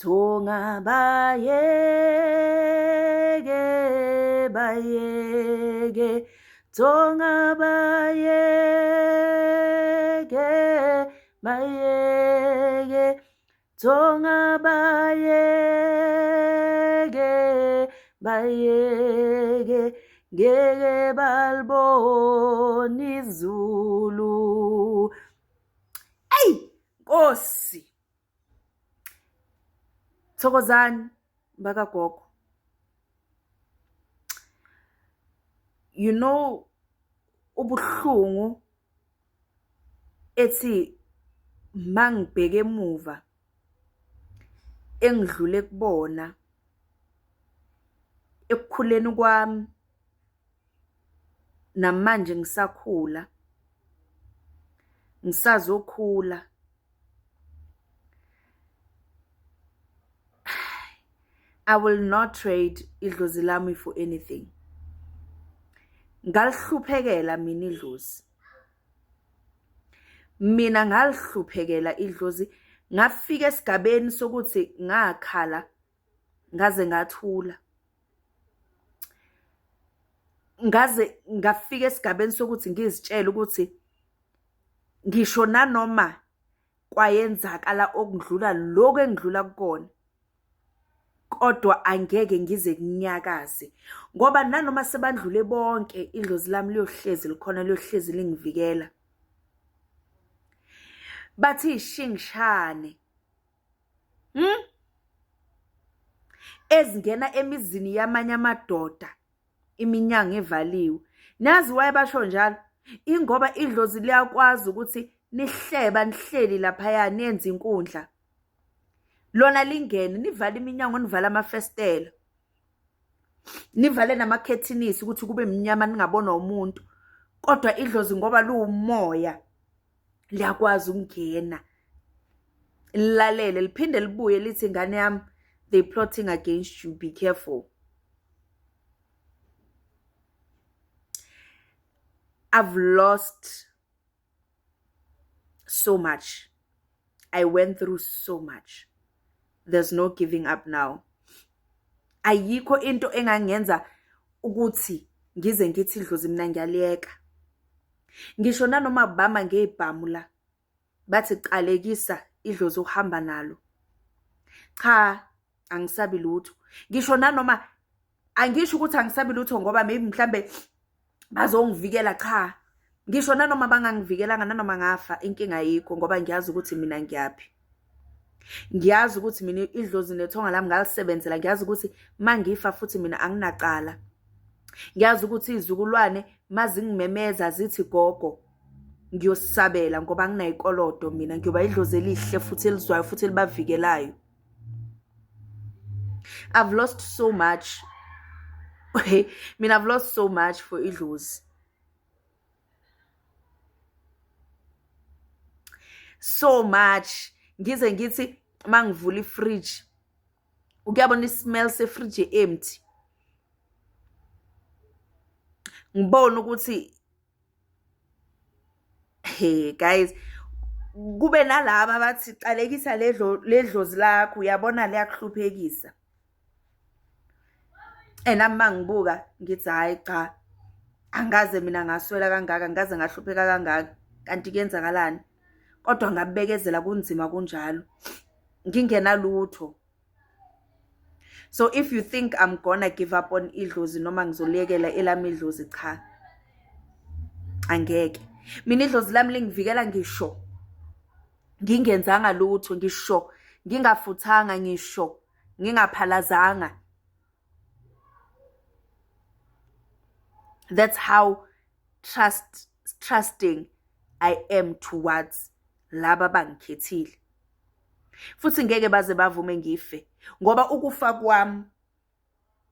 Thonga bayeke bayeke Thonga bayeke bayeke Thonga bayeke bayeke ngeke balibona izulu. Eyi Nkosi. Thokozani bakagogo. You know ubuhlungu ethi mangibheke emuva engidlule kubona ekukhuleni kwami namanje ngisakhula ngisazokhula. I will not trade idlozi lami for anything. Ngalihluphekela mina idlozi. Mina ngalihluphekela idlozi ngafika esigabeni sokuthi ngakhala ngaze ngathula. Ngaze ngafika esigabeni sokuthi ngizitshele ukuthi ngisho nanoma kwayenzakala okudlula lokhu engidlula kukona kodwa angeke ngize kunyakaze ngoba nanoma sebandlule bonke idlozi lami liyohlezi likhona liyohlezi lingivikela. Bathi ishingishane Ezingena emizini yamanye amadoda iminyango ivaliwe. Nazi why basho njalo? Ingoba idlozi liyakwazi ukuthi nihleba nihleli laphaya nenze inkundla. Lona lingene nivale iminyango nivale amafestela. Nivale namakhethinisi ukuthi kube mnyama ningabonwa umuntu. Kodwa idlozi ngoba liwumoya liyakwazi ukungena lilalele liphinde libuye lithi ngane yami they plotting against you, be careful. I've lost so much. I went through so much. There's no giving up now. Ayikho into engangenza ukuthi ngize ngithi idlozi mina ngiyaliyeka. Ngisho nanoma bama ngezibhamu la bathi qalekisa idlozi uhamba nalo. Cha, angisabi lutho. Ngisho nanoma angisho ukuthi angisabi lutho ngoba maybe mhlambe bazongivikela cha. Ngisho nanoma bangangivikelanga nanoma ngafa inkinga ayikho ngoba ngiyazi ukuthi mina ngiyaphi. Ngiyazi ukuthi mina idlozi nethonga lami ngalisebenzela, ngiyazi ukuthi mangifa futhi mina anginacala. Ngiyazi ukuthi izizukulwane mazingimemeza zithi gogo ngiyosabela ngoba anginayikolodo mina, ngiyoba idlozi elihle futhi elizwayo futhi elibavikelayo. I've lost so much. Mina I've lost so much for idlozi. So much. Ngize ngithi mangivula ifridge ukuyabona ismell sefridge empty. Ngibona ukuthi hey guys kube nalaba abathi qalekisa ledlozi lakho uyabona liyakuhluphekisa. And nami mangibuka ngithi hhayi cha angaze mina ngaswela kangaka ngaze ngahlupheka kangaka kanti kuyenzakalani kodwa ngabekezela kunzima kunjalo ngingenalutho. So if you think I'm gonna give up on idlozi noma ngizoliyekela elami idlozi cha angeke. Mina idlozi lami lingivikela ngisho ngingenzanga lutho ngisho ngingafuthanga ngisho ngingaphalazanga. That's how trusting I am towards laba abangikhethile. Futhi ngeke baze bavume ngife ngoba ukufa kwami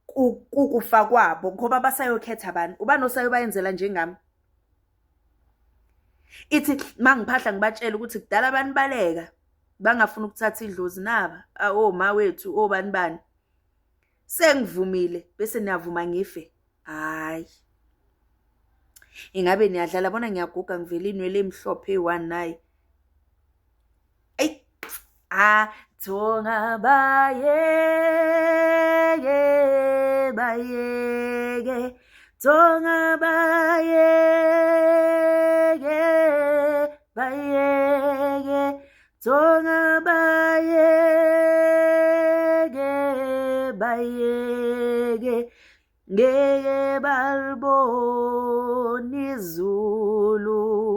kukufa kwabo ngoba basayokhetha abantu ubani osayobayenzela njengami. Ithi mangiphahla ngibatshela ukuthi kudala banibaleka bangafuni ukuthatha idlozi naba oma wethu obani bani. Sengivumile bese niyavuma ngife. Hayi. Ingabe niyadlala bona ngiyaguga ngivele inwele emhlophe eyi-one nayi. Eyi, ah, Thonga bayeke, bayeke, Thonga bayeke, bayeke, Thonga bayeke, bayeke, ngeke balibona izulu.